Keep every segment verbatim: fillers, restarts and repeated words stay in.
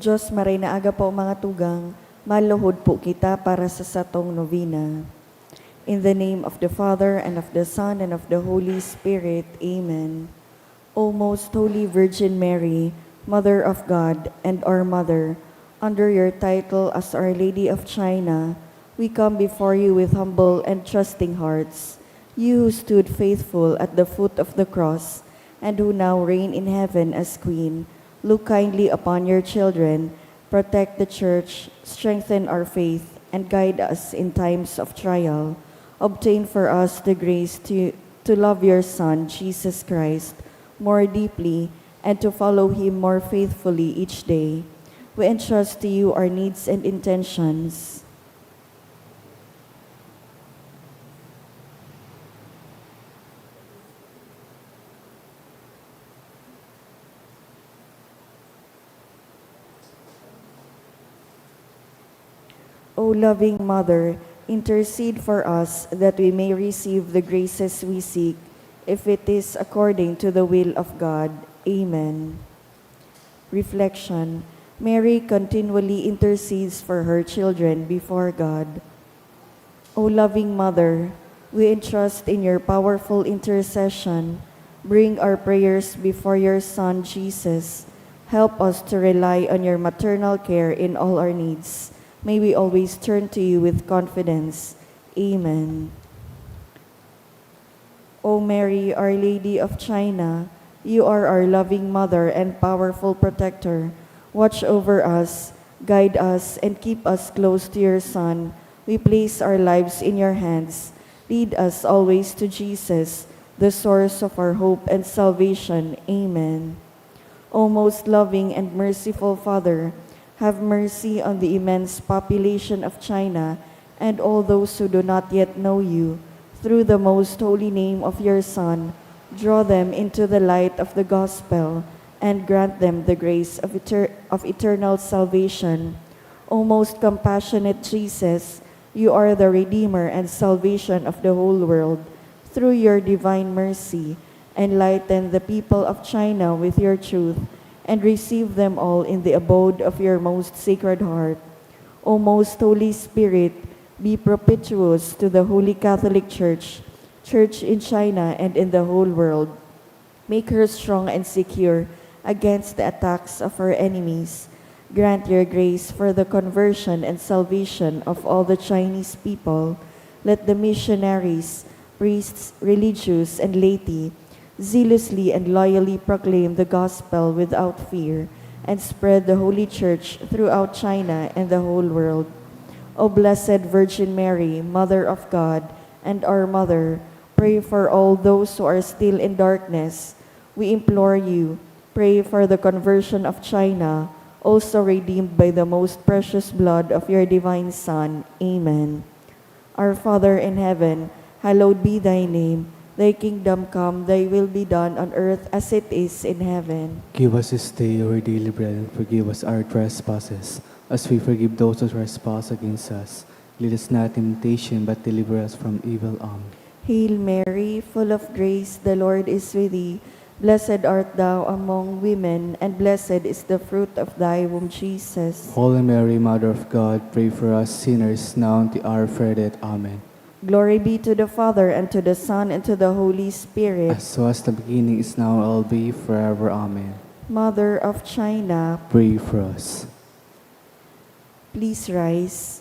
Diyos, maray na aga po, mga tugang, maluhod po kita para sa satong novena. In the name of the Father, and of the Son, and of the Holy Spirit. Amen. O most holy Virgin Mary, Mother of God and our Mother, under your title as Our Lady of China, we come before you with humble and trusting hearts. You who stood faithful at the foot of the cross and who now reign in heaven as Queen, look kindly upon your children, protect the Church, strengthen our faith, and guide us in times of trial. Obtain for us the grace to, to love your Son, Jesus Christ, more deeply and to follow Him more faithfully each day. We entrust to you our needs and intentions. O loving Mother, intercede for us that we may receive the graces we seek, if it is according to the will of God. Amen. Reflection. Mary continually intercedes for her children before God. O loving Mother, we entrust in your powerful intercession, bring our prayers before your Son, Jesus. Help us to rely on your maternal care in all our needs. May we always turn to you with confidence. Amen. O Mary, Our Lady of China, you are our loving Mother and powerful protector. Watch over us, guide us, and keep us close to your Son. We place our lives in your hands. Lead us always to Jesus, the source of our hope and salvation. Amen. O most loving and merciful Father, have mercy on the immense population of China and all those who do not yet know you. Through the most holy name of your Son, draw them into the light of the gospel and grant them the grace of eter-, of eternal salvation. O most compassionate Jesus, you are the Redeemer and salvation of the whole world. Through your divine mercy, enlighten the people of China with your truth, and receive them all in the abode of your most sacred heart. O most Holy Spirit, be propitious to the Holy Catholic Church, Church in China, and in the whole world. Make her strong and secure against the attacks of her enemies. Grant your grace for the conversion and salvation of all the Chinese people. Let the missionaries, priests, religious, and laity zealously and loyally proclaim the gospel without fear and spread the Holy Church throughout China and the whole world. O Blessed Virgin Mary, Mother of God and our Mother, pray for all those who are still in darkness. We implore you, pray for the conversion of China, also redeemed by the most precious blood of your divine Son. Amen. Our Father in heaven, hallowed be thy name. Thy kingdom come, thy will be done on earth as it is in heaven. Give us this day our daily bread, and forgive us our trespasses, as we forgive those who trespass against us. Lead us not in temptation, but deliver us from evil. Amen. Hail Mary, full of grace, the Lord is with thee. Blessed art thou among women, and blessed is the fruit of thy womb, Jesus. Holy Mary, Mother of God, pray for us sinners, now and at the hour of our death. Amen. Glory be to the Father, and to the Son, and to the Holy Spirit. As was the beginning, is now, and will be forever. Amen. Mother of China, pray for us. Please rise.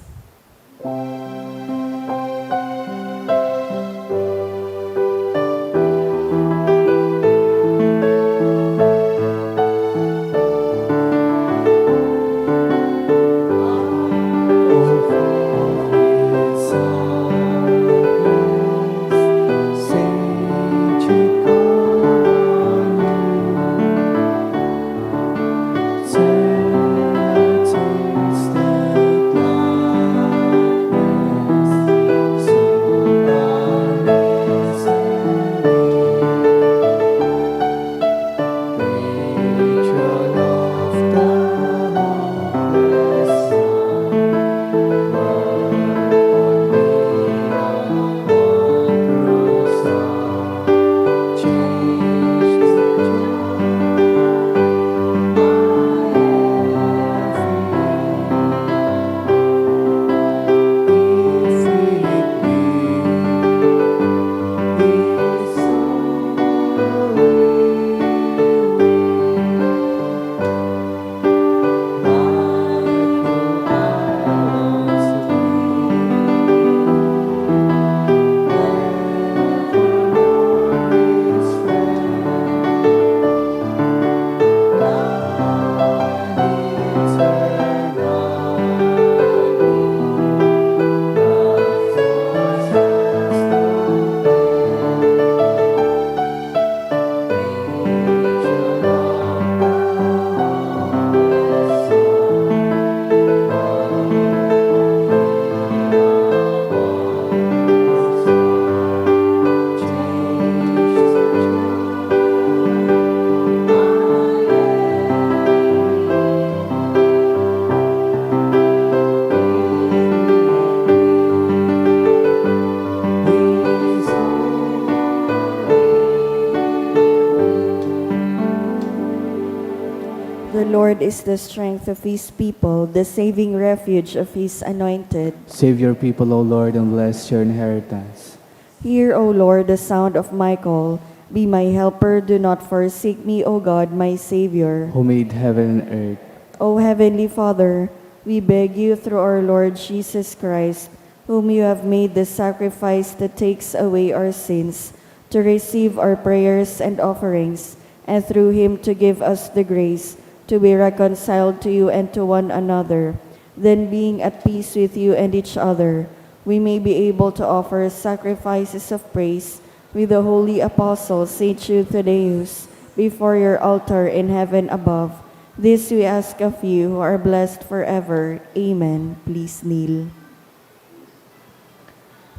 The Lord is the strength of his people, the saving refuge of his anointed. Save your people, O Lord, and bless your inheritance. Hear, O Lord, the sound of my call. Be my helper, do not forsake me, O God, my Savior. Who made heaven and earth. O Heavenly Father, we beg you through our Lord Jesus Christ, whom you have made the sacrifice that takes away our sins, to receive our prayers and offerings, and through him to give us the grace to be reconciled to you and to one another. Then, being at peace with you and each other, we may be able to offer sacrifices of praise with the holy apostle Saint Jude Thaddeus before your altar in heaven above. This we ask of you, who are blessed forever. Amen. Please kneel.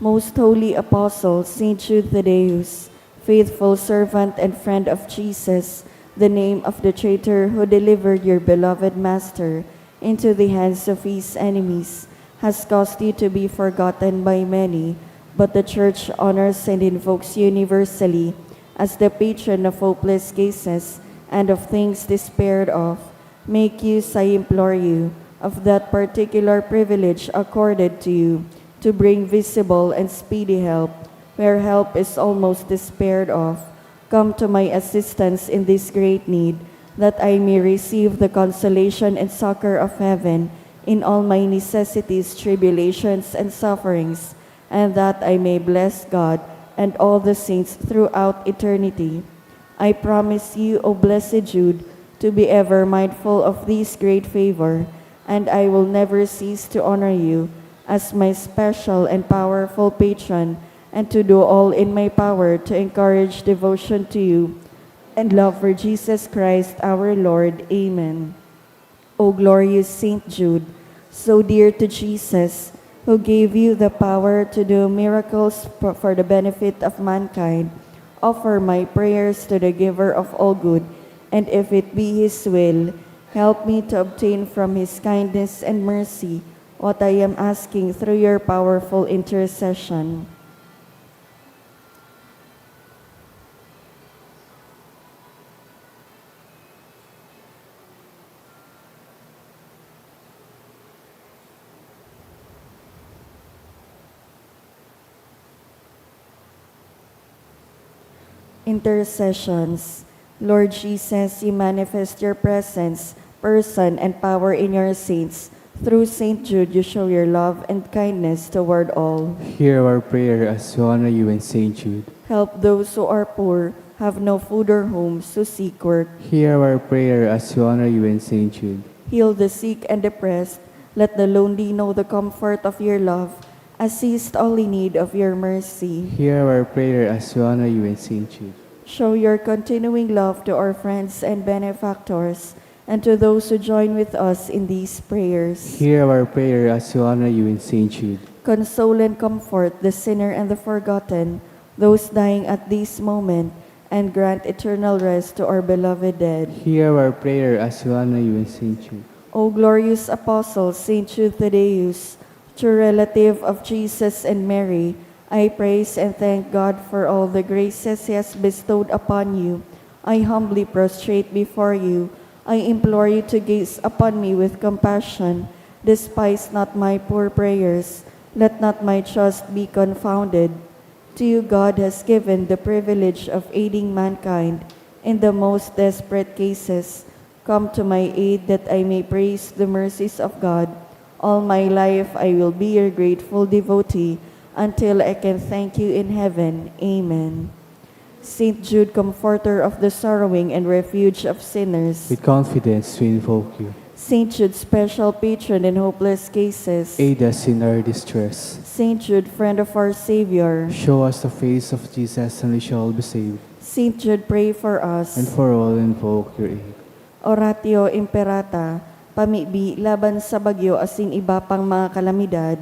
Most holy apostle Saint Jude Thaddeus, faithful servant and friend of Jesus, the name of the traitor who delivered your beloved Master into the hands of his enemies, has caused you to be forgotten by many, but the Church honors and invokes you universally as the patron of hopeless cases and of things despaired of. Make use, I implore you, of that particular privilege accorded to you to bring visible and speedy help where help is almost despaired of. Come to my assistance in this great need, that I may receive the consolation and succor of heaven in all my necessities, tribulations, and sufferings, and that I may bless God and all the saints throughout eternity. I promise you, O blessed Jude, to be ever mindful of this great favor, and I will never cease to honor you as my special and powerful patron, and to do all in my power to encourage devotion to you and love for Jesus Christ our Lord. Amen. O glorious Saint Jude, so dear to Jesus, who gave you the power to do miracles for, for the benefit of mankind, offer my prayers to the Giver of all good, and if it be His will, help me to obtain from His kindness and mercy what I am asking through your powerful intercession. Intercessions. Lord Jesus, you manifest your presence, person, and power in your saints. Through Saint Jude, you show your love and kindness toward all. Hear our prayer as we honor you in Saint Jude. Help those who are poor, have no food or homes to seek work. Hear our prayer as we honor you in Saint Jude. Heal the sick and depressed. Let the lonely know the comfort of your love. Assist all in need of your mercy. Hear our prayer as we honor you in Saint Jude. Show your continuing love to our friends and benefactors, and to those who join with us in these prayers. Hear our prayer as we honor you in Saint Jude. Console and comfort the sinner and the forgotten, those dying at this moment, and grant eternal rest to our beloved dead. Hear our prayer as we honor you in Saint Jude. O glorious Apostle, Saint Jude Thaddeus, true relative of Jesus and Mary, I praise and thank God for all the graces He has bestowed upon you. I humbly prostrate before you. I implore you to gaze upon me with compassion. Despise not my poor prayers. Let not my trust be confounded. To you God has given the privilege of aiding mankind in the most desperate cases. Come to my aid that I may praise the mercies of God. All my life I will be your grateful devotee until I can thank you in heaven. Amen. Saint Jude, comforter of the sorrowing and refuge of sinners. With confidence we invoke you. Saint Jude, special patron in hopeless cases. Aid us in our distress. Saint Jude, friend of our Savior. Show us the face of Jesus and we shall be saved. Saint Jude, pray for us. And for all invoke your aid. Oratio Imperata, pamibi laban sa bagyo asin iba pang mga kalamidad.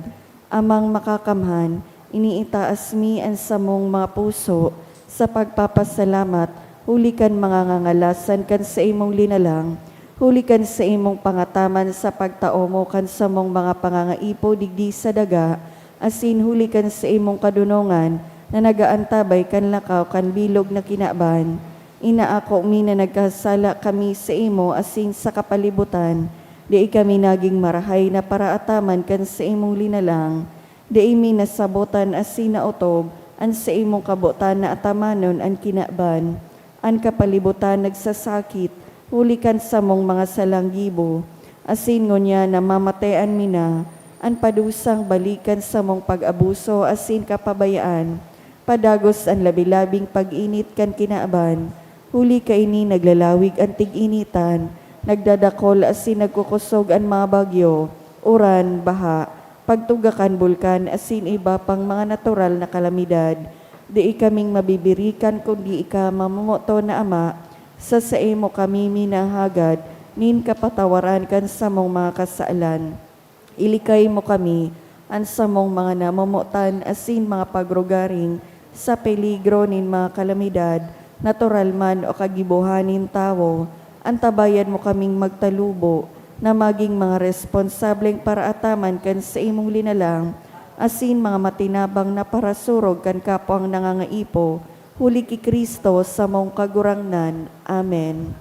Amang Makakamhan, iniitaas mi an samong mga puso sa pagpapasalamat huli kan mga ngangalasan kan saimong linalang, huli kan saimong pangataman sa pagtao mo kan samong mga pangangaipo digdi sa daga, asin huli kan saimong kadonongan na nag-aantabay kan lakaw kan bilog na kinaban. Inaako mi na nagkasala kami saimo asin sa kapalibutan. Dai kami nagin marahay na paraataman kan saimong linalang. Dai mi nasabotan asin naotob an saimong kabotan na atamanon an kinaban. An kapalibutan nagsasakit huli kan samong mga salang gibo, asin ngunyan namamatean mi na an padusang balik kan samong pag-abuso asin kapabayaan. Padagos an labi-labing pag-init kan kinaban, huli kaini naglalawig an tig-initan, nagdadakol asin nagkukosog an mga bagyo, uran, baha, pagtuga kan bulkan asin iba pang mga natural na kalamidad. Dai kaming mabibirikan kundi ika, mamomoton na Ama, sa saimo kami minahagad nin kapatawaran kan samong mga kasalan. Ilikay mo kami, an samong mga namomotan asin mga pagrugaring, sa peligro nin mga kalamidad, natural man o kagibohan nin tawo. Antabayan mo kaming magtalubo na magin mga responsableng paraataman kan saimong linalang, asin mga matinabang na parasurog kan kapwang nangangaipo, huli ki Cristo, samong Kagurangnan. Amen.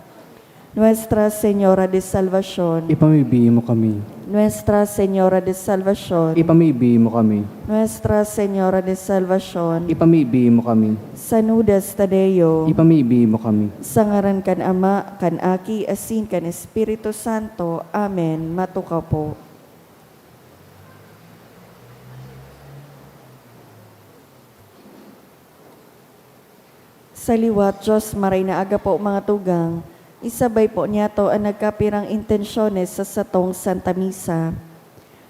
Nuestra Señora de Salvacion. Ipamibi mo kami. Nuestra Señora de Salvacion. Ipamibi mo kami. Nuestra Señora de Salvacion. Ipamibi mo kami. Sanudas Tadeo. Ipamibi mo kami. Sa ngaran kan Ama, kan Aki, asin kan Espiritu Santo. Amen. Matukaw po. Sa liwat, Diyos, maray na aga po, mga tugang. Isabay po niyato an nagkapirang intensyones sa satong Santa Misa.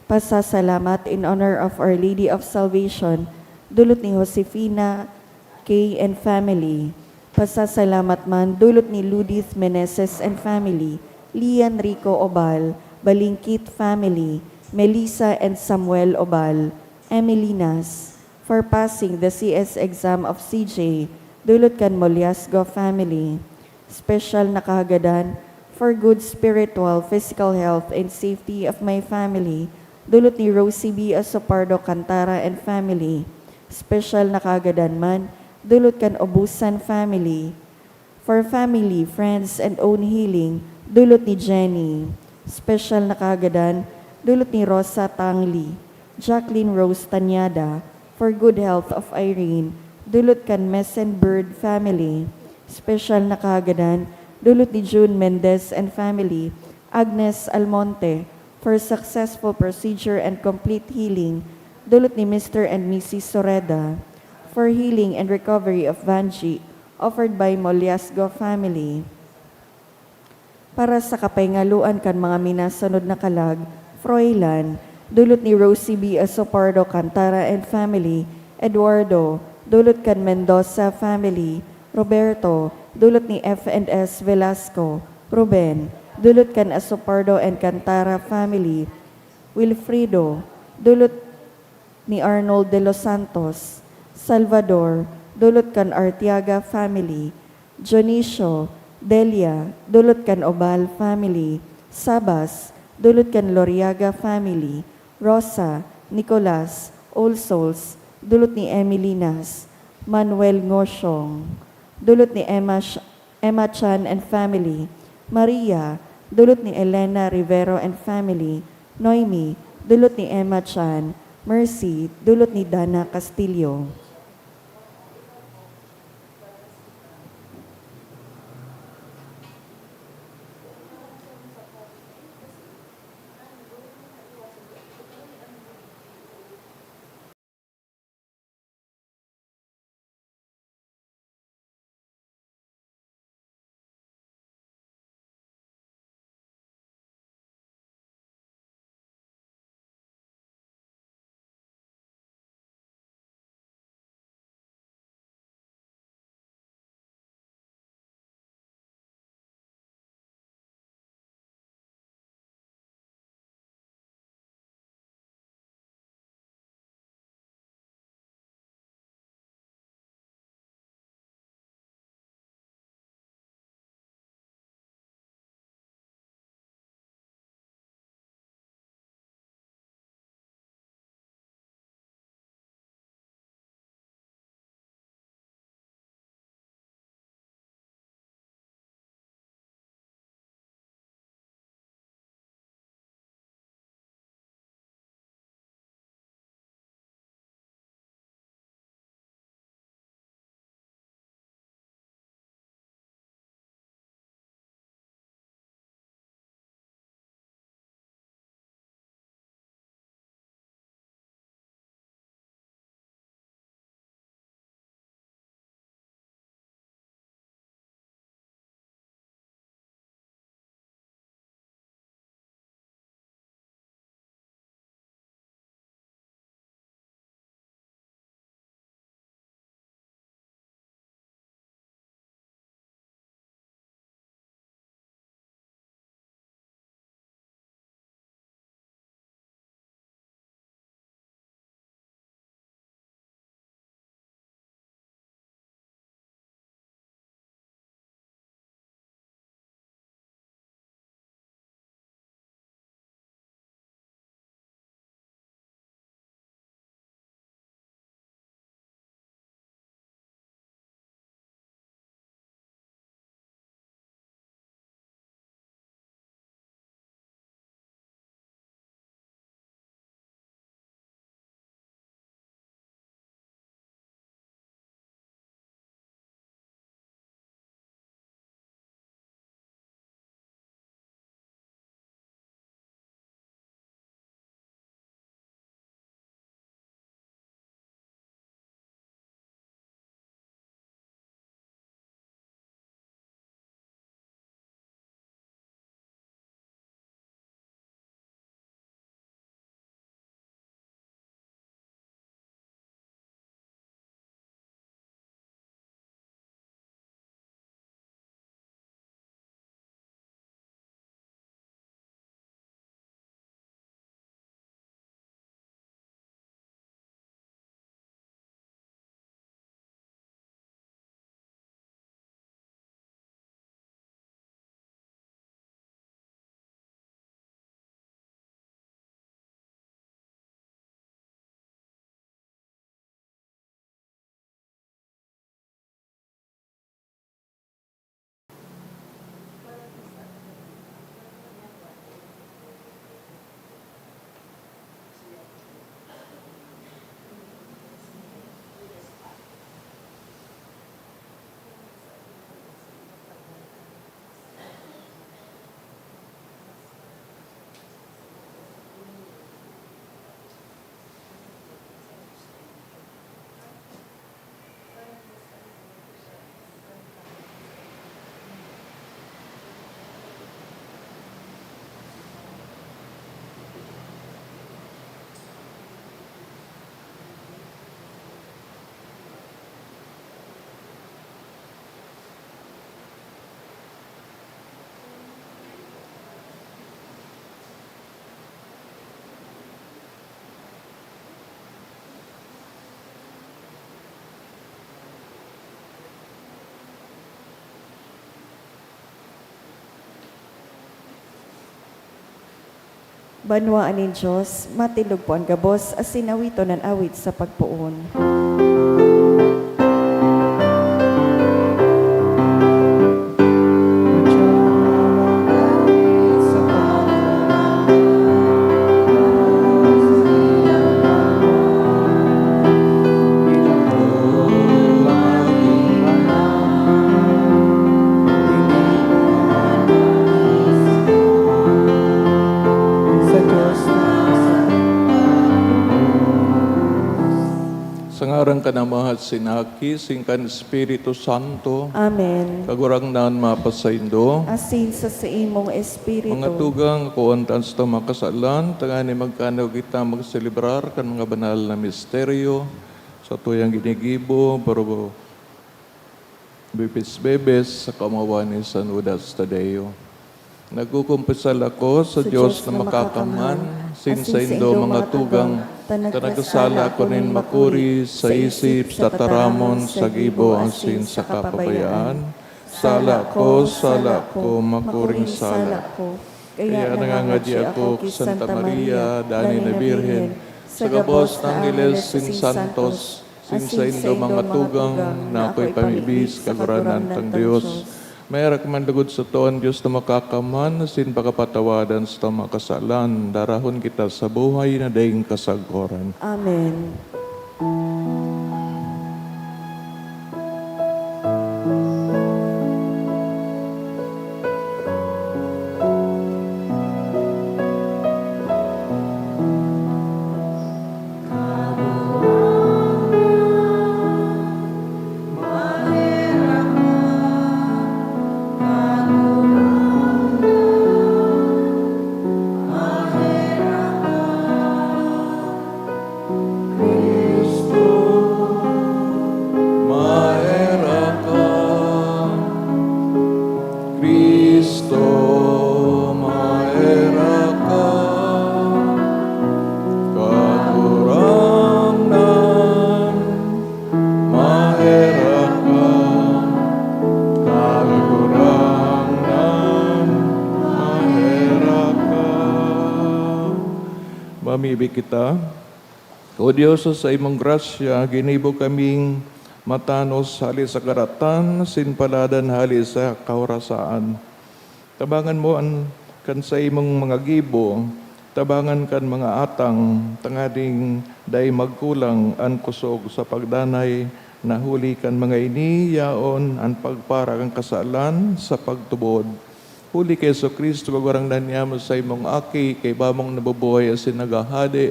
Pasasalamat in honor of Our Lady of Salvation, dulot ni Josefina K and family. Pasasalamat man dulot ni Ludith Meneses and family, Lian Rico Obal, Balingkit family, Melissa and Samuel Obal, Emilinas, for passing the C S exam of C J, dulot kan Moliasgo family. Special na kahagadan for good spiritual, physical health and safety of my family, dulot ni Rosie B Asopardo Cantara and family. Special na kahagadan man, dulot kan Obusan family. For family, friends, and own healing, dulot ni Jenny. Special na kahagadan, dulot ni Rosa Tangli, Jacqueline Rose Tanyada, for good health of Irene, dulot kan Mesen Bird family. espesyal na kahagadan, dulot ni June Mendez and family, Agnes Almonte, for successful procedure and complete healing, dulot ni Mister and Missus Soreda, for healing and recovery of Vanji, offered by Moliasgo family. Para sa kapahingaloan kan mga minasunod na kalag, Froilan, dulot ni Rosie B. Asopardo Cantara and family, Eduardo, dulot kan Mendoza family, Roberto, dulot ni F and S Velasco, Ruben, dulot kan Asopardo and Cantara family, Wilfredo, dulot ni Arnold de los Santos, Salvador, dulot kan Artiaga family, Dionisio, Delia, dulot kan Obal family, Sabas, dulot kan Loriaga family, Rosa, Nicolas, All Souls, dulot ni Emily Nas, Manuel Ngosyong, dulot ni Emma Sh-, Emma Chan and family, Maria, dulot ni Elena Rivero and family, Noemi, dulot ni Emma Chan, Mercy, dulot ni Dana Castillo. Banwaan nin Dios, matindog po an gabos, asin awiton an awit sa pagpoon. Sa ngaran kan Ama, sin Aki, sin kan Espiritu Santo. Amen. Kagurangnan mapasaindo. Asin sa saimong espiritu. Mga tugang, akoon ta an satong mga kasalan, tanganing magkano kita magselebrar kan mga banal na misteryo. Sa tuyang ginigibo, pero bibis-bibis sa kamawan ni San Judas Tadeo. Nagkukumpisal ako sa Sa Diyos Diyos na na makakaman, makakamhan, sin asin saindo saindo mga mga tugang, tugang, ta ta nagsasala nagkasala ako ako nin nin makuri makuri sa sa isip, isip, sa sa taramon, taramon, sa sa gibo, gibo, asin asin sa sa kapabayaan. kapabayaan. Sala ko, sala ko, makuring sala ko. Kaya nangangadi ako ki Santa Maria, danay na Birhen, sa gabos na angeles sin santos, sin saindo mga tugang, na ako'y pamibi sa Kagurangnan tang Dios. Maherak man lugod sato an Dios na makakaman, asin pakapatawadan sa mga kasalan, darahon kita sa buhay na daing kasagkoran. Amen. Cristo, maherak ka. Cristo, maherak ka. Kagurangnan, maherak ka. Kagurangnan, maherak ka. Mamibi kita. O Dios, sa saimong grasya, ginibo kaming matanos hali sa karatan, asin paladan hali sa kahorasaan. Tabangan mo an, kan saimong mga gibo, tabangan kan mga atang, tanganing dai magkulang an kusog sa pagdanay, na huli kan mga ini, yaon an pagpara kan kasalan sa pagtubod. Huli ki Jesu-Cristo, Kagurangnan niamo, saimong Aki, kaiba mong nabubuhay asin naghahade,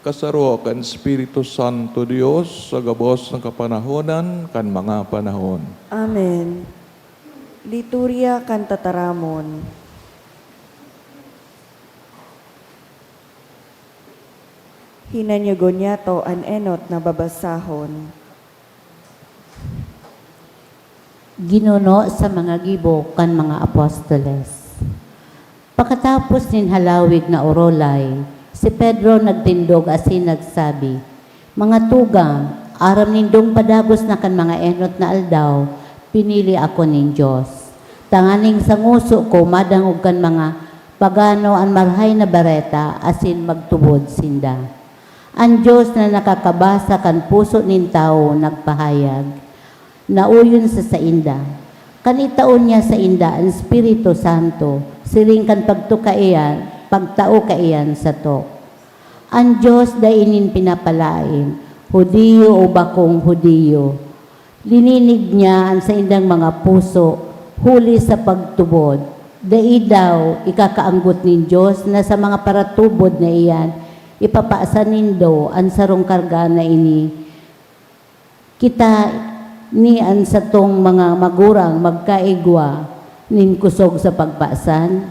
kasaro kan Espiritu Santo, Dios, sa gabos na kapanahonan kan mga panahon. Amen. Liturya kan Tataramon. Hinanyugon niyato an enot na babasahon. Ginuno sa mga gibo kan mga apostoles. Pakatapos nin halawig na orolay, si Pedro nagtindog asin nagsabi, "Mga tugang, aram nindong padagos na kan mga enot na aldaw, pinili ako nin Dios, tanganing sa ngoso ko madangog kan mga pagano an Marahay na Bareta asin magtubod sinda." An Dios na nakakabasa kan puso nin tawo nagpahayag, nauyon sa sainda, kan itao niya sainda an Espiritu Santo, siring kan pagtao kaiyan, pagtao kaiyan sato. An Dios dai nin pinapalaen, Judio o bakong Judio. Lininig niya an saindang mga puso huli sa pagtubod. Dai daw ikakaanggot nin Dios na sa mga paratubod na iyan, ipapasan nindo an sarong karga na ini kita ni an satong mga magurang magkaigwa nin kusog sa pagpasan?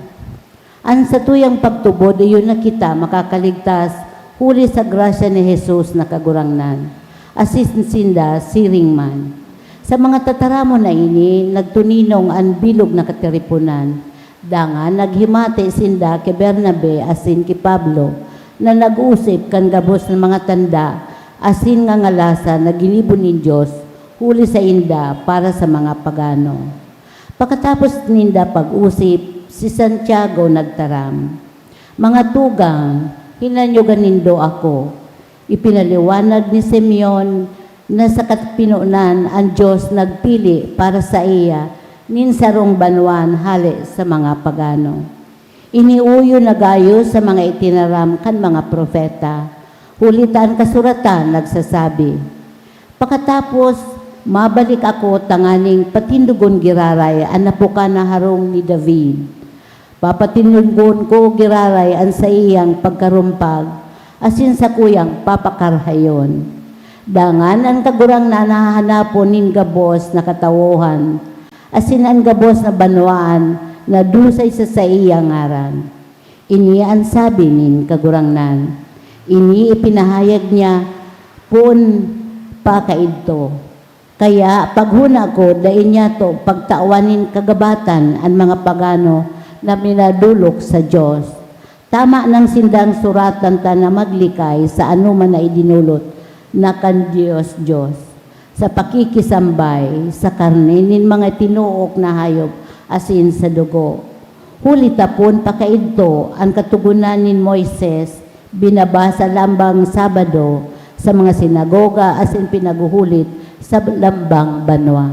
An satuyang pagtubod iyo na kita makakaligtas huli sa grasya ni Jesus na Kagurangnan, asin sinda siring man. Sa mga tataramon na ini, nagtuninong an bilog na katiriponan. Dangan naghimati sinda ki Bernabe asin ki Pablo, na nag-osip kan gabos na mga tanda asin ngangalasan na ginibo nin Dios huli sainda para sa mga pagano. Pakatapos ninda pag-osip, si Santiago nagtaram, "Mga tugang, hinanyogan nindo ako." Ipinaliwanag ni Simeon na sa kapinonan an Dios nagpili para saiya nin sarong banwaan hale sa mga pagano. Iniuyo na gayo sa mga itinaram kan mga propeta, huli ta an kasuratan nagsasabi, "Pakatapos, mabalik ako tanganing patindogon giraray an napukan na harong ni David. Papatindogon ko giraray an saiyang pagkarumpag, asin sakuyang papakarahayon." Dangan an Kagurangnan hahanapon nin gabos na katawohan, asin an gabos na banwaan na dusay sa saiya ngaran. Ini an sabi nin Kagurangnan. Ini ipinahayag niya poon pa kaidto. Kaya, paghona ko, dai niyato pagtawan nin kagabatan an mga pagano na minadolok sa Dios. Tama nang sindang suratan ta na maglikay sa anoman na idinolot na kan Dios Dios, sa pakikisambay sa karne nin mga tinuok na hayop asin sa dugo. Huli ta poon pa kaidto, an Katogonan nin Moises binabasa lambang Sabado sa mga sinagoga asin pinaghuhulit sa lambang banwa.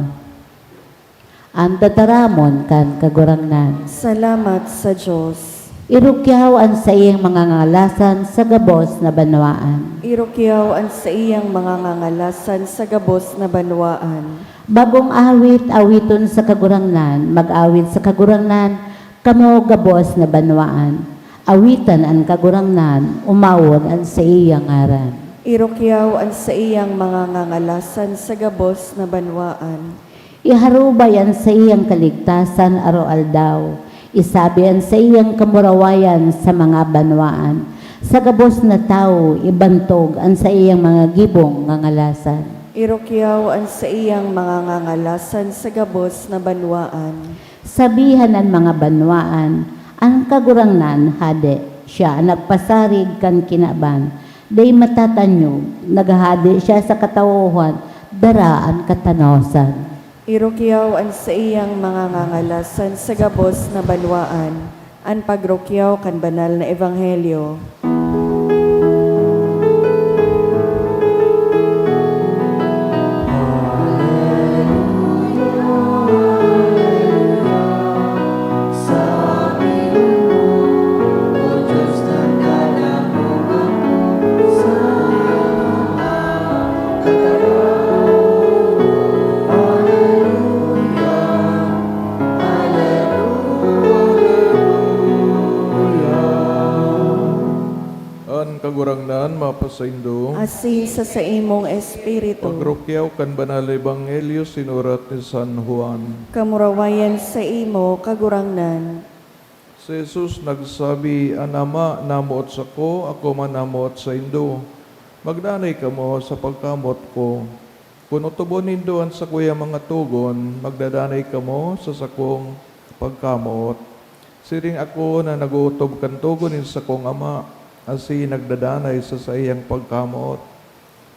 An tataramon kan Kagurangnan. Salamat sa Dios. Irukyaw an saiyang mga ngangalasan sa gabos na banwaan. Irukyaw an saiyang mga ngangalasan sa gabos na banwaan. Bagong awit, awiton sa Kagurangnan, mag-awit sa Kagurangnan, kamo gabos na banwaan. Awitan an Kagurangnan, umawon an saiyang ngaran. Irukyaw an saiyang mga ngangalasan sa gabos na banwaan. Iharubay an saiyang kaligtasan aroaldaw. Isabi an saiyang kamurawayan sa mga banwaan. Sa gabos na tawo, ibantog an saiyang mga gibong ngangalasan. Irukyaw an saiyang mga ngangalasan sa gabos na banwaan. Sabihan an mga banwaan, "An Kagurangnan hade, siya an nagpasarig kan kinaban, dai matatanyog, naghahade siya sa katawohan, dara an katanosan." Irukyaw an saiyang mga ngangalasan sa gabos na banwaan, an pagrukyaw kan banal na ebanghelyo. An Kagurangnan mapasaindo. Asin sa saimong espiritu. Pagrukyaw kan Banal na Ebanghelyo sinurat ni San Juan. Kamurawayan saimo, Kagurangnan. Si Jesus nagsabi, "An Ama namoot sako, ako man namoot saindo. Magdanay kamo sa pagkamoot ko. Kun otobon nindo an sakuyang mga togon, magdadanay kamo sa sakong pagkamoot. Siring ako na nag-ootob kan togon nin sakong Ama, asin nagdadanay sa saiyang pagkamoot.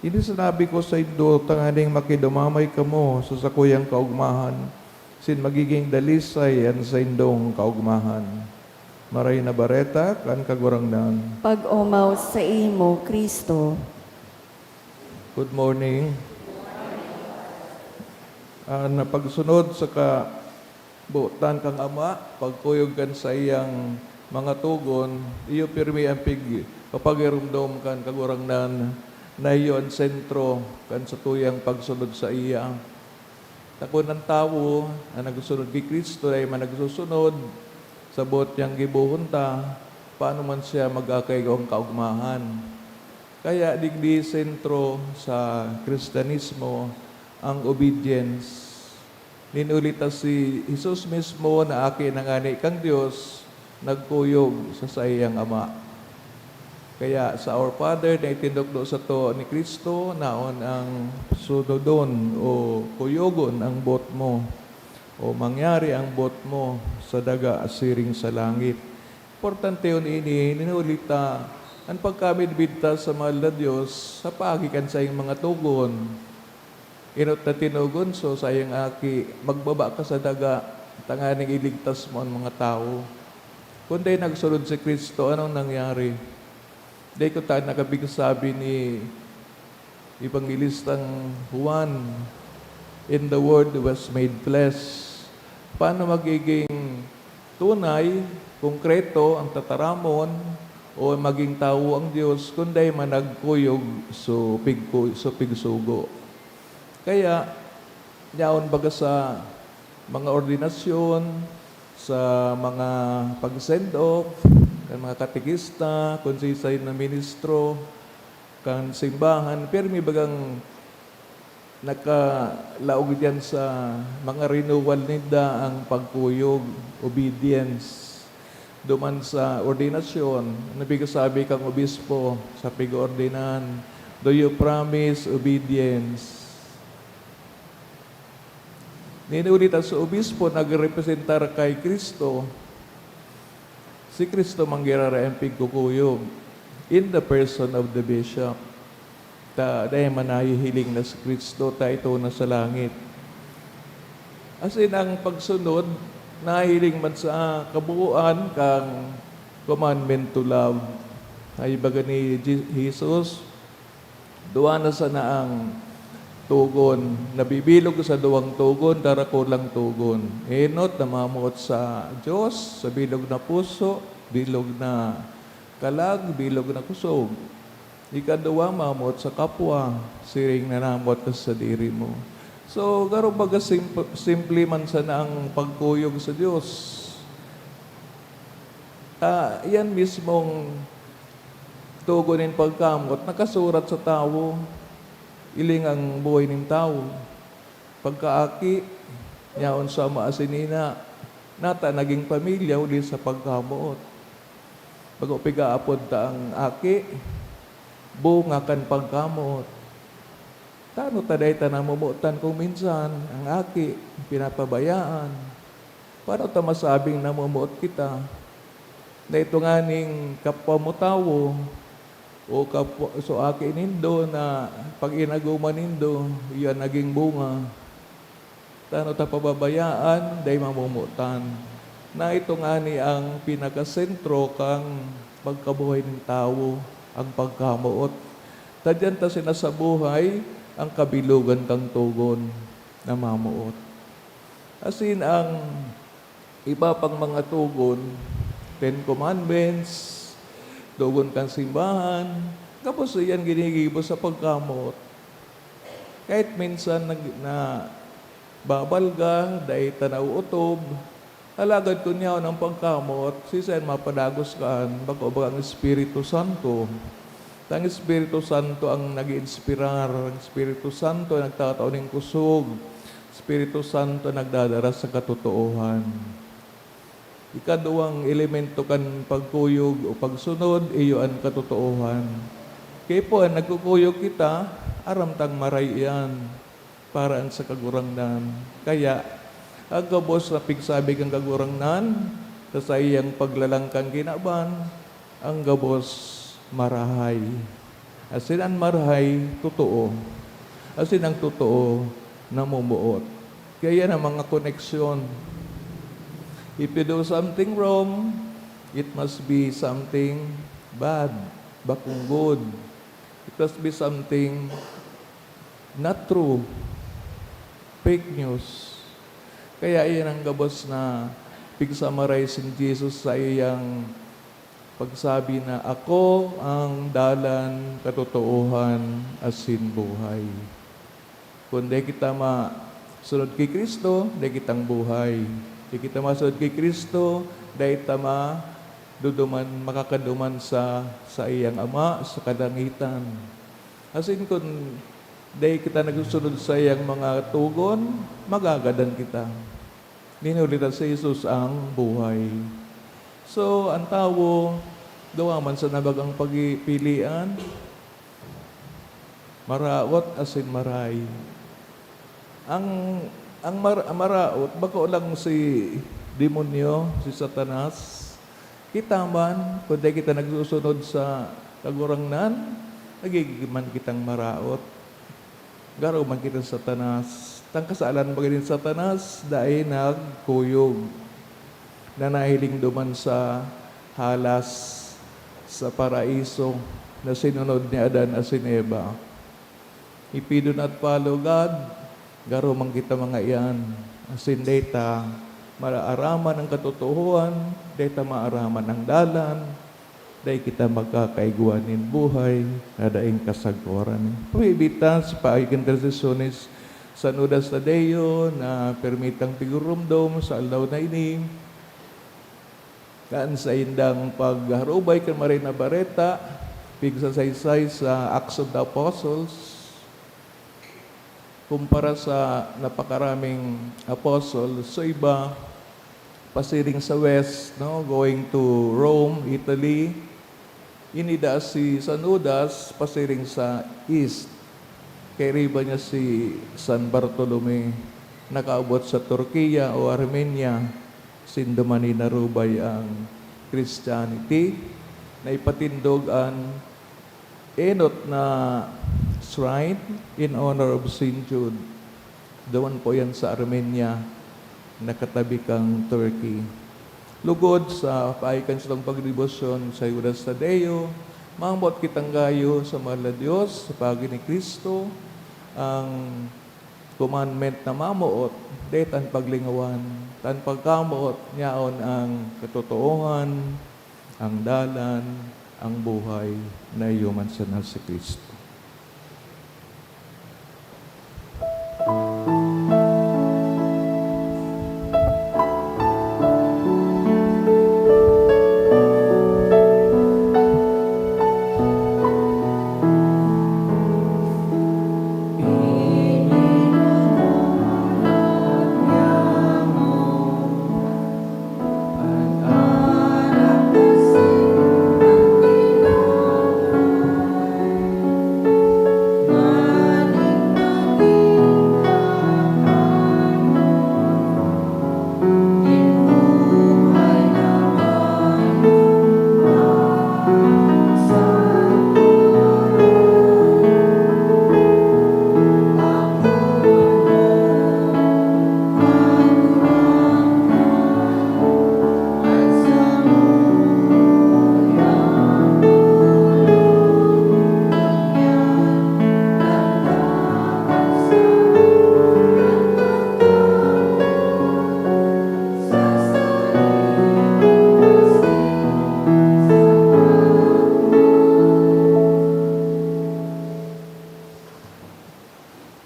Ini sinabi ko saindo tanganing makidumamay kamo sa sakuyang kaogmahan, asin magigin dalisay an saindong kaogmahan." Maray na Bareta kan Kagurangnan. Pag-omaw saimo, Cristo. Good morning. An pagsunod sa kabotan kan Ama, pagkuyog kan saiyang mga togon, iyo pirmi an pig-, papagiromdom kan Kagurangnan na iyo an sentro kan satuyang pagsunod saiya. Ta kun an tawo na nagsusunod ki Cristo dai man nagsusunod sa boot niyang gibohon ta, paano man siya magkakaigwang kaogmahan? Kaya digdi sentro sa Kristiyanismo ang obedience. Nin huli ta si Jesus mismo na Aki na ngani kan Dios, nagkuyog sa saiyang Ama. Kaya sa Our Father na itinukdo sato ni Cristo, naon ang sunodon o kuyogon ang boot mo, o mangyari ang boot mo sa daga siring sa langit. Importante yun ini, nin huli ta, an pagkamidbid ta sa mahal na Dios, sa paagi kan saiyang mga togon. Enot na tinugon, so, saiyang Aki, "Magbaba ka sa daga, tanganing iligtas mo an mga tawo." Kung dai nagsunod si Cristo, anong nangyari? Dai ko ta nakabig sabi ni Evangelistang Juan, "In the Word was made flesh." Paano magiging tunay, konkreto ang tataramon o maging tawo ang Dios kung dai man nagkuyog so pigku-, so pigsugo? Kaya, yaon baga sa mga ordinasyon, sa mga pag-send off kan mga katekista, konsehal na ministro kan simbahan, pirmi bagang nakalaog diyan sa mga renewal ninda ang pagkuyog, obedience. Duman sa ordinasyon, nabigasabi kang obispo sa pig-ordinan, "Do you promise obedience?" Ninuli ta sa obispo nagrepresentar kay Cristo, si Cristo man giraray ang pigkukuyog in the person of the bishop. Ta dai man nahihiling na si Cristo, ta ito na sa langit. Asin ang pagsunod, nahihiling man sa kabuoan kang commandment to love. Ay baga ni Je-, Jesus, duwa na sana ang togon. Nabibilog sa duwang togon, darakulang togon. Enot, namamoot sa Dios, sa bilog na puso, bilog na kalag, bilog na kusog. Ikaduwa, mamoot sa kapwa, siring na namoot ka sa sadiri mo. So, garo baga simp-, simple man sana ang pagkuyog sa Dios. Ta, yan mismong togon nin pagkamoot nakasurat sa tawo, iling ang buhay nin tawo. Pagkaaki, yaon sa ama asin ina, nata naging pamilya huli sa pagkamoot. Bago pigaapod ta ang aki, bunga kan pagkamoot. Tano ta dai ta namomotan kung minsan ang aki pinapabayaan? Paano ta masabing namomoot kita? Na ito nganing kapwa mo tawo o kapwa, so aki nindo na pag-inagoman nindo, iyan naging bunga. Tano ta pababayaan, dai mamomotan. Na ito ngani ang pinakasentro kan pagkabuhay nin tawo, ang pagkamoot. Ta diyan ta sinasabuhay ang kabilogan kan togon na mamoot. Asin ang iba pang mga togon, Ten Commandments, togon kan simbahan, gabos iyan ginigibo sa pagkamoot. Kahit minsan nag-, nababalga, dai ta nauotob, alagad kun yaon ang pagkamoot, siisay an mapadagos kan? Bako ba ang Espiritu Santo? Ta ang Espiritu Santo ang nag-iinspirar, ang Espiritu Santo ang nagtatao nin kusog, Espiritu Santo ang nagdadara sa katotoohan. Ikaduwang elemento kan pagkuyog o pagsunod, iyo an katotoohan. Kaya po, an nagkukuyog kita, aram tang maray iyan para an sa Kagurangnan. Kaya, ang gabos na pigsabi kan Kagurangnan sa saiyang paglalang kan kinaban, ang gabos marahay. Asin an marahay, totoo. Asin ang totoo, namomoot. Kaya yan ang mga koneksyon. If you do something wrong, it must be something bad, bakong good. It must be something not true, fake news. Kaya iyan ang gabos na pig-summarize ni Jesus sa iyang pagsabi na, "Ako ang dalan, katotoohan, asin buhay." Kun dai kita masunod ki Cristo, dai kitang buhay. Dai kita masunod ki Cristo, dai ta maduduman, makakaduman sa saiyang Ama sa kalangitan. Asin kun dai kita nagsusunod sa iyang mga togon, magagadan kita. Nin huli ta si Jesus ang buhay. So, an tawo, duwa man sana bagang pagpilian, maraot asin maray. Ang, ang mar-, maraot, bako lang si demonyo, si Satanas. Kita man, kun dai kita nagsusunod sa Kagurangnan, nagiging man kitang maraot. Garo man kita sa Satanas. Tang kasalan baga nin Satanas, dai nagkuyog. na nahiling duman sa halas sa paraiso na sinunod ni Adan asin Eva. If we do not follow God, garo man kita mga iyan. Asin dai ta maaraman ang katotoohan, dai ta maaraman ang dalan, dai kita magkakaigwa nin buhay na daing kasagkoran. Pamibi ta sa paagi kan intersesones San Judas Tadeo na pirmi tang pigurumdom sa aldaw na ini, kan saindang pagharubay kan Marahay na Bareta, pigsasaysay sa Acts of the Apostles, kumpara sa napakaraming apostol, so iba pasiring sa west, no, going to Rome, Italy. Ini daa si San Judas pasiring sa east. Kairiba niya si San Bartolome, nakaabot sa Turkiya o Armenia. Sinda man inarubay ang Christianity, na ipatindog an enot na shrine in honor of Saint Jude. Duman po yan sa Armenia, nakatabi kan Turkey. Lugod sa paagi kan satong pagdebosyon sa Judas Tadeo, mamot kitang gayo sa mahal na Dios, sa paagi ni Cristo, ang commandment na mamoot, dai tan paglingawan, tan pagkamoot niyaon ang katotoohan, ang dalan, ang buhay na iyo man sana si Cristo.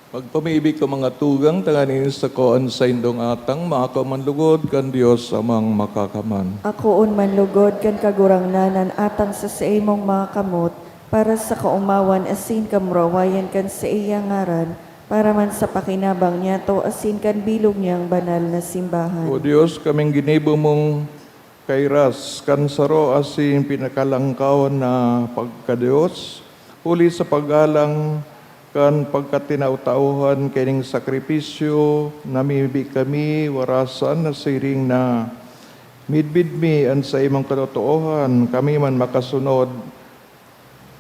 Pagpamibi ko, mga tugang, tanganing sako an saindong atang, maako man lugod kan Dios Amang Makakaman. Akoon man lugod kan Kagurangnan an atang sa saimong mga kamot, para sa kaomawan asin kamurawayan kan saiyang ngaran, para man sa pakinabang niyato asin kan bilog niyang banal na simbahan. O Dios, kaming ginibo mong kairas kan saro asin pinakalangkaw na pagka-Dios, huli sa paggalang kan pagkatinao-taohan kaining sakripisyo, namibi kami warasan na siring na midbid mi an saimong katotoohan, kami man makasunod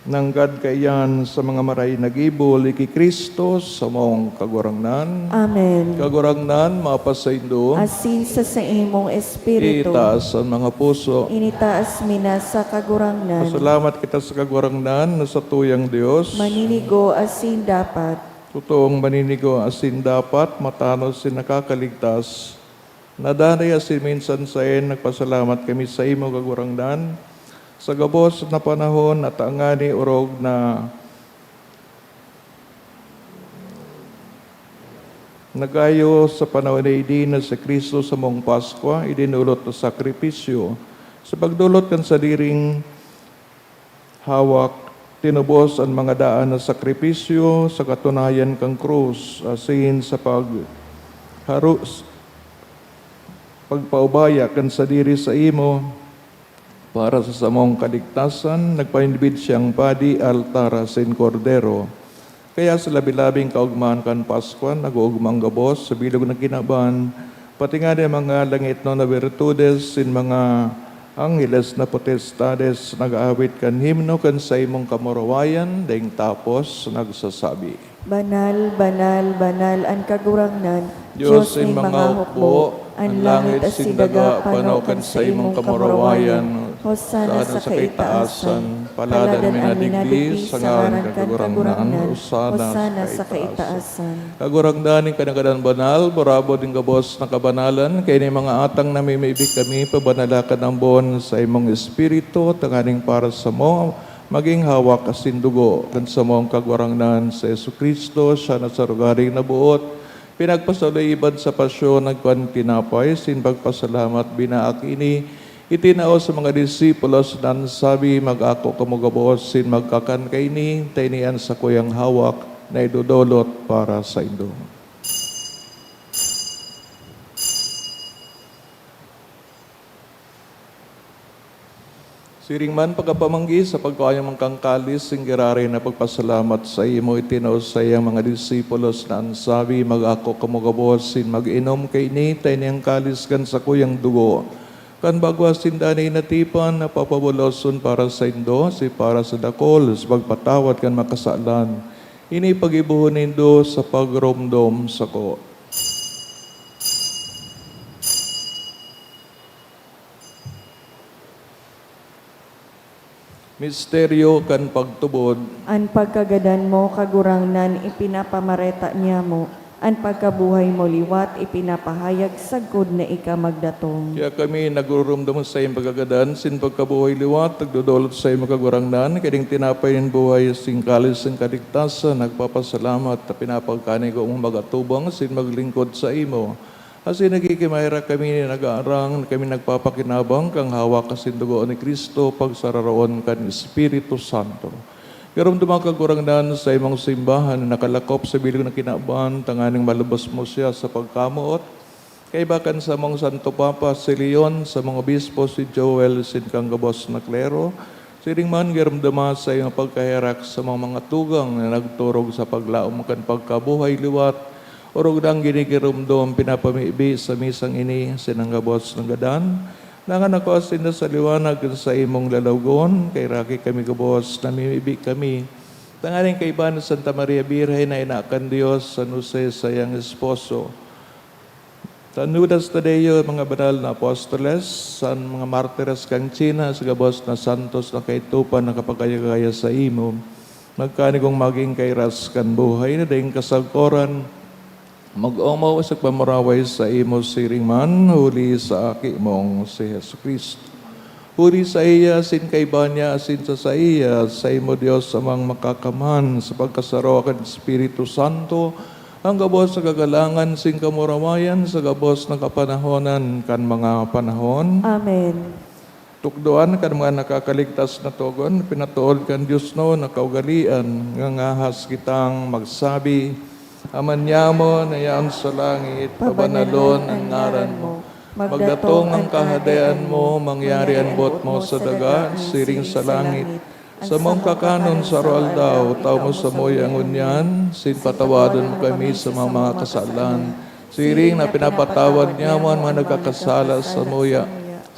nanggad kaiyan sa mga marahay na gibo, ki Cristo, samong Kagurangnan. Amen. Kagurangnan, mapasaindo. Asin sa saimong espiritu. Itaas an mga puso. Initaas mi na sa Kagurangnan. Pasalamat kita sa Kagurangnan na satuyang Dios. Maninigo asin dapat. Totoong maninigo asin dapat, matanos asin nakakaligtas. Nadanay asin minsan saen nagpasalamat kami saimo, Kagurangnan, sa gabos na panahon, at tangani orog na nagayo sa panahon na idi na si Cristo samong Paskwa idinolot na sakripisyo, sa pagdolot kan sadiring hawak, tinubos an mga daan na sakripisyo sa katunayan kan krus, asin sa pag-, harus, pagpaubaya kan sadiri saimo para sa samong kaligtasan, nagpainibid siyang padi, altar, asin kordero. Kaya sa labi-labing kaogmahan kan Paskwa, nag-oogmang gabos sa bilog na kinaban, pati ngani an mga langitnon na birtudes, sin mga angheles na potestades, nag-aawit kan himno kan saimong kamurawayan, daing tapos nagsasabi, Banal, banal, banal an Kagurangnan, Dios nin mga hukbo, an langit asin daga pano kan saimong kamurawayan. Hosana sa kaitaasan. Paladan an minadigdi sa ngaran kan Kagurangnan. Hosana sa kaitaasan. Kagurangnan nin kanagadan banal, burabod nin gabos na kabanalan, kaini mga atang namimibi kami, pabanala kan ambon sa imong Espiritu, tanganing para samo, magin hawak asin dugo kan samong Kagurangnan si Jesu-Cristo. Siya na sa rogaring naboot, pinagpasaloy iban sa pasyon, nagkuan tinapay, sin pagpasalamat, binaak ini, itinao sa mga disipulos na nagsabi, "Mag-ako kamo gabos sin magkakan kaini, ta ini an sakuyang hawak na idodolot para saindo." Siring man, pagkapamanggi sa pagkua niya man kan kalis, nin giraray na pagpasalamat saimo, itinao sa iyang mga disipulos na nagsabi, "Mag-ako kamo gabos sin mag-inom kaini, ta ini an kalis kan sakuyang dugo, kan bagwa sinda na inatipan, na papabuloson para saindo, asin para sa dakul, sa pagpatawad kan mga kasalan. Ini paggibohon nindo sa pagromdom sako." Misteryo kan pagtubod. An pagkagadan mo, Kagurangnan, ipinapamareta niamo, an pagkabuhay mo liwat ipinapahayag sagkod na ika magdatong. Kaya kami nagururumdom sa iyong pagkagadan, sin pagkabuhay liwat, nagdodolot sa imo, Kagurangnan, kaning tinapay nin buhay, sin kalis nin kaligtasan, nagpapasalamat, ta pinapagkanigo mong mag-atubang, sin maglingkod sa imo. Asin nagkikimaherak kami na nag-aarang, na kami nagpapakinabang kan hawak asin dugo ni Cristo, pagsararoon kan Espiritu Santo. Giromdoma, Kagurangnan, sa imong simbahan na nakalakop sa bilog na kinaban, tanganing malubos mo siya sa pagkamoot. Kaiba kan samong Santo Papa, si Leon, samong obispo, si Joel, sin kan gabos na klero, siring man giromdoma sa iyong pagkaherak sa mga, mga tugang na nagturog sa paglaom kan pagkabuhay liwat, orog nang ginigiromdom, pinapamibi sa misang ini, sinang gabos na gadan, nanganako sinda sa liwanag kan saimong lalawgon, kaheraki kami gabos, namimibi kami, tanganing kaiba ni Santa Maria Birhen na ina kan Dios, San Jose, saiyang esposo, San Judas Tadeo, mga banal na apostoles, san mga martires kan China, sa gabos na santos na kaitupan na kapagaya-gaya saimo, magkanigong magin kairas kan buhay na daing kasagkoran, mag-omaw sa pagpamuraway saimo siring man, huli sa Aki mong si Jesu-Cristo. Huli saiya, asin kaiba niya, asin sa saiya, saimo, Dios Amang Makakamhan, sa pagkasaro kan Espiritu Santo, an gabos na kagalangan asin kamurawayan sa gabos na kapanahonan kan mga panahon. Amen. Tukdoan kan mga nakakaligtas na togon, pinatood kan diosnon na kaugalean, ngangahas kitang magsabi, Ama niamo na yaon sa langit, pabanalon an ngaran mo. Magdatong an kahadean mo, mangyari an boot mo sa daga, siring sa langit. Samong kakanon sa aroaldaw, taw mo samuya ngunyan, sin patawadon mo kami sa mga, mga kasalan, siring na pinapatawad niamo an mga nagkakasala samuya.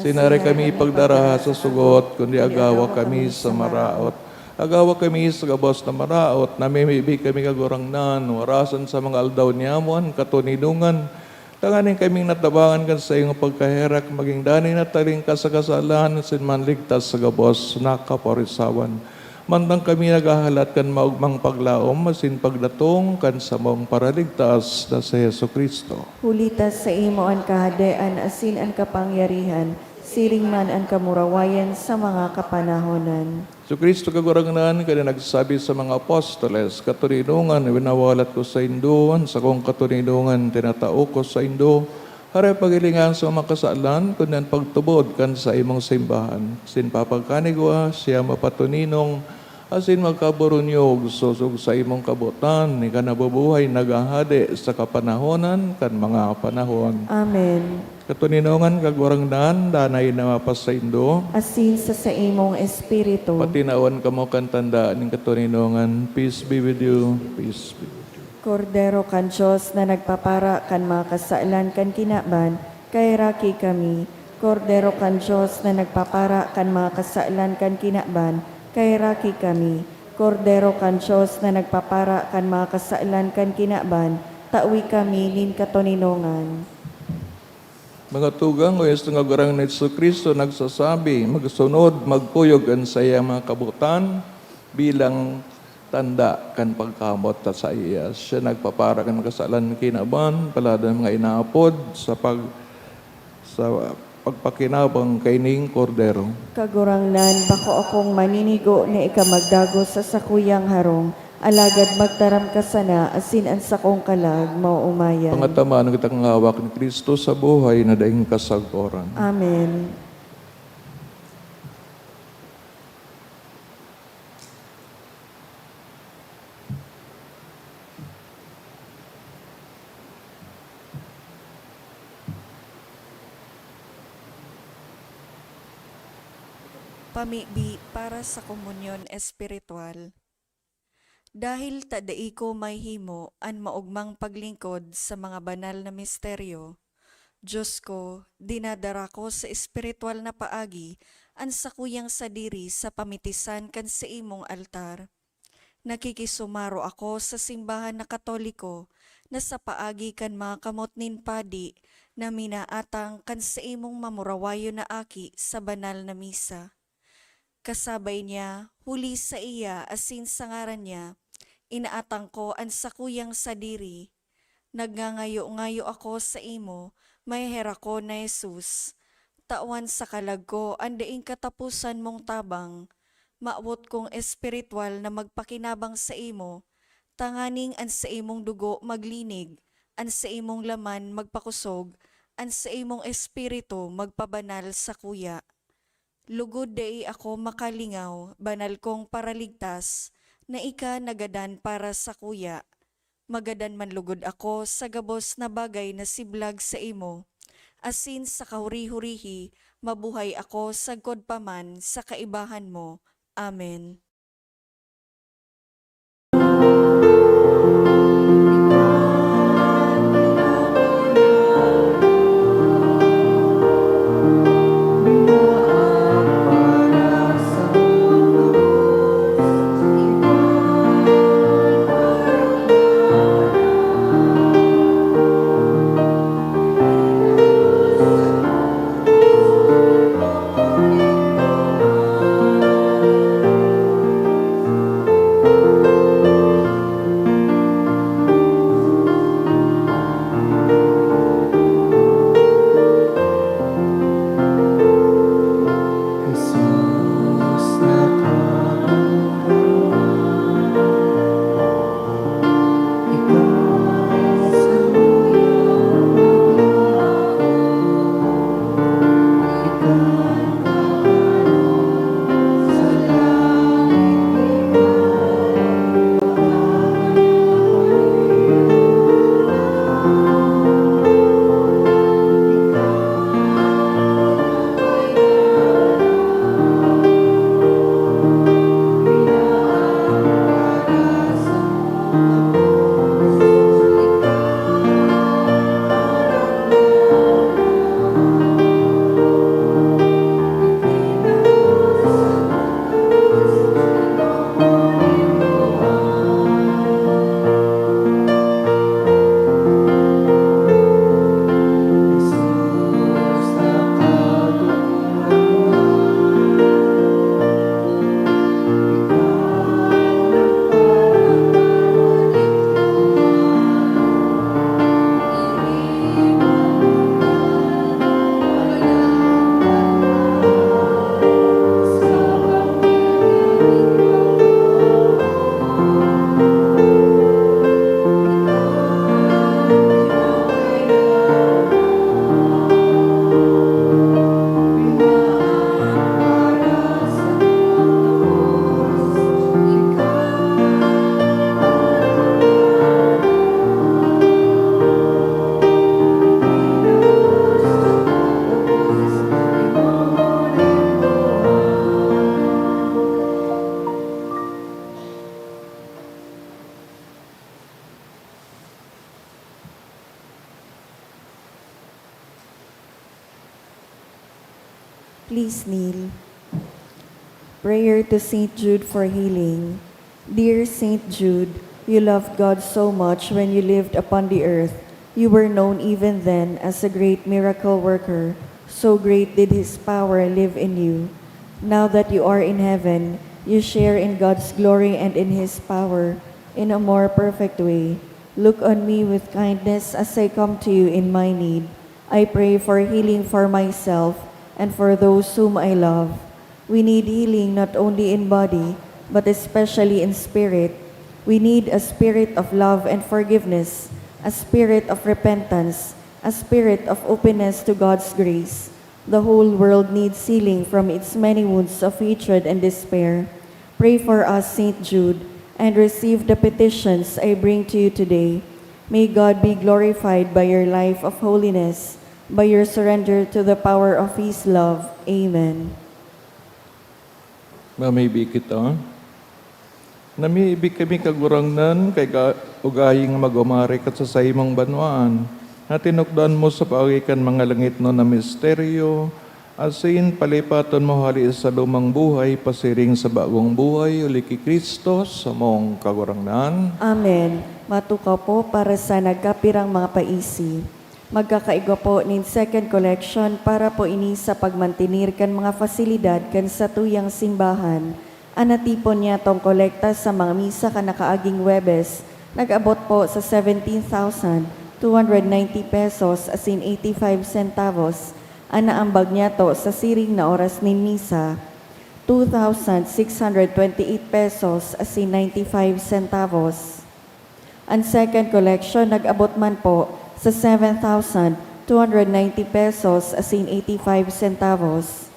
Sin dai kami pagdaraha sa sugot, kundi agawa kami sa maraot. Agawa kami sa gabos na maraot, namimibi kami, Kagurangnan, warasan sa mga aldaw niamo an katoninongan, tanganing kaming natabangan kan saimong pagkaherak, magin danay na talingkas sa kasalan, asin manligtas sa gabos na kaparisawan. Mantang kami naghahalat kan maogmang paglaom asin pagdatong kan samong Paraligtas na si Jesu-Cristo. Huli ta saimo an kahadean asin an kapangyarihan, siring man an kamurawayan sa mga kapanahonan. Jesu-Cristo, Kagurangnan, kan nagsabi sa mga apostoles, "Katoninongan winawalat ko saindo, an sakong katoninongan tinatao ko saindo." Hare pagilingan sa mga kasalan, kundi an pagtubod kan saimong simbahan. Sin papagkanigwa, siya mapatoninong, asin magkaburunyog, sosog saimong kabotan, ika na bubuhay, naghahade sa kapanahonan kan mga panahon. Amen. Katoninongan, Kagurangnan, danay na mapasaindo. Asin sa saimong espiritu. Patinawan kamo kan tanda nin katoninongan. Peace be with you. Peace be with you. Kordero kan Dios na nagpapara kan mga kasalan kan kinaban, kaheraki kami. Kordero kan Dios na nagpapara kan mga kasalan kan kinaban, kaheraki kami. Kordero kan Dios na nagpapara kan mga kasalan kan kinaban, tawi kami nin katoninongan. Mga tugang, o Yesu nga Gurang na Jesu-Cristo nagsasabi, "Magsunod, magkuyog an saiyang mga kabotan bilang tanda kan pagkamoot ta saiya." Siya nagpapara kan kasalan kinaban, palalo an mga inaapod sa pag-, sa pagpakinabang kaining Kordero. Kagurangnan, bako akong maninigo na ika magdagos sa sakuyang harong, alagad magtaram ka sana asin an sakong kalag maoomayan. Pangataman kita kan hawak ni Cristo sa buhay na daing kasagoran. Amen. Pamibi para sa komunyon espiritual. Dahil ta dai ko mahihimo an maogmang paglingkod sa mga banal na misteryo, Dios ko, dinadara ko sa espiritual na paagi an sakuyang sadiri sa pamitisan kan saimong altar. Nakikisumaro ako sa simbahan na Katoliko na sa paagi kan mga kamot nin padi na minaatang kan saimong mamurawayon na aki sa banal na misa. Kasabay niya, huli saiya asin sa ngaran niya, inaatang ko an sakuyang sadiri. Nagngangayo-ngayo ako saimo, maheherakon na Jesus. Tawan sa kalag ko an daing kataposan mong tabang. Mawot kong espiritual na magpakinabang saimo, tanganing an saimong dugo maglinig, an saimong laman magpakosog, an saimong espiritu magpabanal sakuya. Lugod dai ako makalingaw, banal kong Paraligtas, na ika nagadan para sakuya. Magadan man lugod ako sa gabos na bagay na siblag saimo, asin sa kahuri-hurihi, mabuhay ako sagkod pa man sa kaibahan mo. Amen. Please kneel. Prayer to Saint Jude for healing. Dear Saint Jude, you loved God so much when you lived upon the earth. You were known even then as a great miracle worker. So great did his power live in you. Now that you are in heaven, you share in God's glory and in his power in a more perfect way. Look on me with kindness as I come to you in my need. I pray for healing for myself and for those whom I love. We need healing not only in body, but especially in spirit. We need a spirit of love and forgiveness, a spirit of repentance, a spirit of openness to God's grace. The whole world needs healing from its many wounds of hatred and despair. Pray for us, Saint Jude, and receive the petitions I bring to you today. May God be glorified by your life of holiness, by your surrender to the power of His love. Amen. Mamibi kita. Namibi kami, Kagurangnan, kay ga-, ugaying magumari ka sa saimong banwaan, na tinukdoan mo sa paagi kan mga langitnon na misteryo, asin palipaton mo hali sa lumang buhay pasiring sa bagong buhay, huli ki Cristo, samong Kagurangnan. Amen. Matukaw po para sa nagkapirang mga paisi. Magkakaigwa po nin second collection para po ini sa pagmantenir kan mga fasilidad kan satuyang simbahan. An natipon niyatong kolekta sa mga misa kan nakaaging Huwebes nag-abot po sa seventeen thousand two hundred ninety pesos asin eighty-five centavos. An naambag niyato sa siring na oras nin misa, two thousand six hundred twenty-eight pesos asin ninety-five centavos. An second collection nag-abot man po sa seven thousand two hundred ninety pesos asin eighty-five centavos.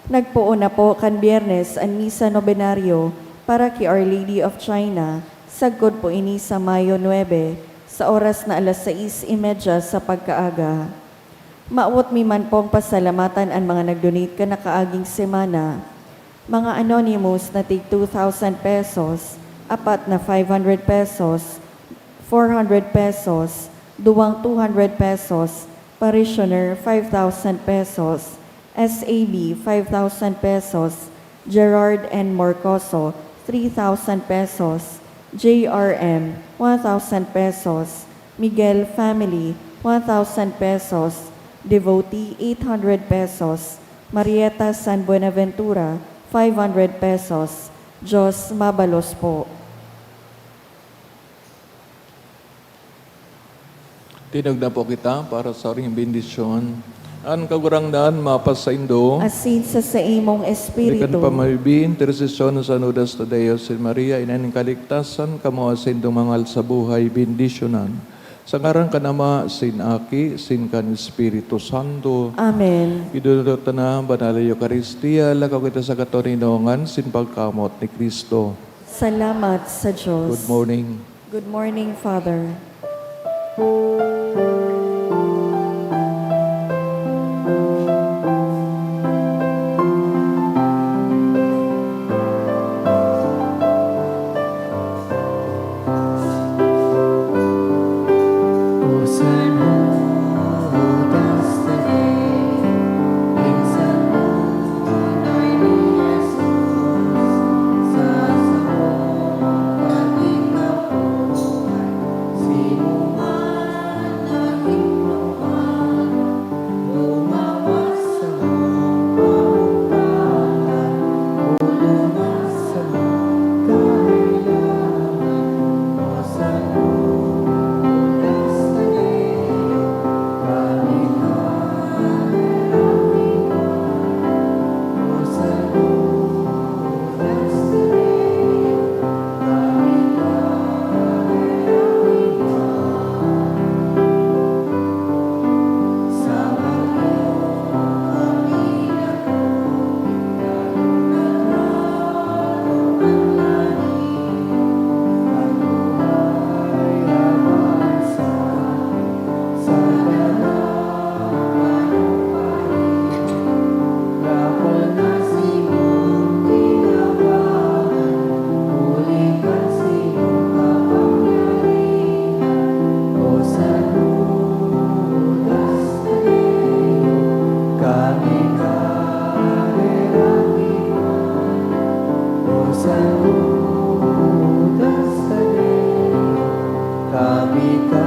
Nagpoon na po kan Biyernes an Misa Nobenaryo para ki Our Lady of China, sagkod po ini sa Mayo nuebe, sa oras na alas sais y media sa pagkaaga. Mawot mi man pong pasalamatan an mga nag-donate kan nakaaging semana. Mga anonymous na tig two thousand pesos, apat na five hundred pesos, four hundred pesos, duwang two hundred pesos, parishioner, five thousand pesos, S A B, five thousand pesos, Gerard N. Morcoso, three thousand pesos, J R M, one thousand pesos, Miguel family, one thousand pesos, devotee, eight hundred pesos, Marieta San Buenaventura, five hundred pesos. Diyos mabalos po. Tinogdan po kita para sa saring bendisyon. An Kagurangnan mapasaindo. Asin sa saimong Ikan espiritu. Pamahibi, intersesyon sa Nudas Tadeo, San Maria, Ina nin Kaligtasan, kamo asindong mangal sa buhay, bendisyonan. Sa ngaran kan Ama, sin Aki, sin kan Espiritu Santo. Amen. Idulot na banal na Eukaristia, lakaw kita sa katoninongan, sin pagkamot ni Cristo. Salamat sa Diyos. Good morning. Good morning, Father. Kami ka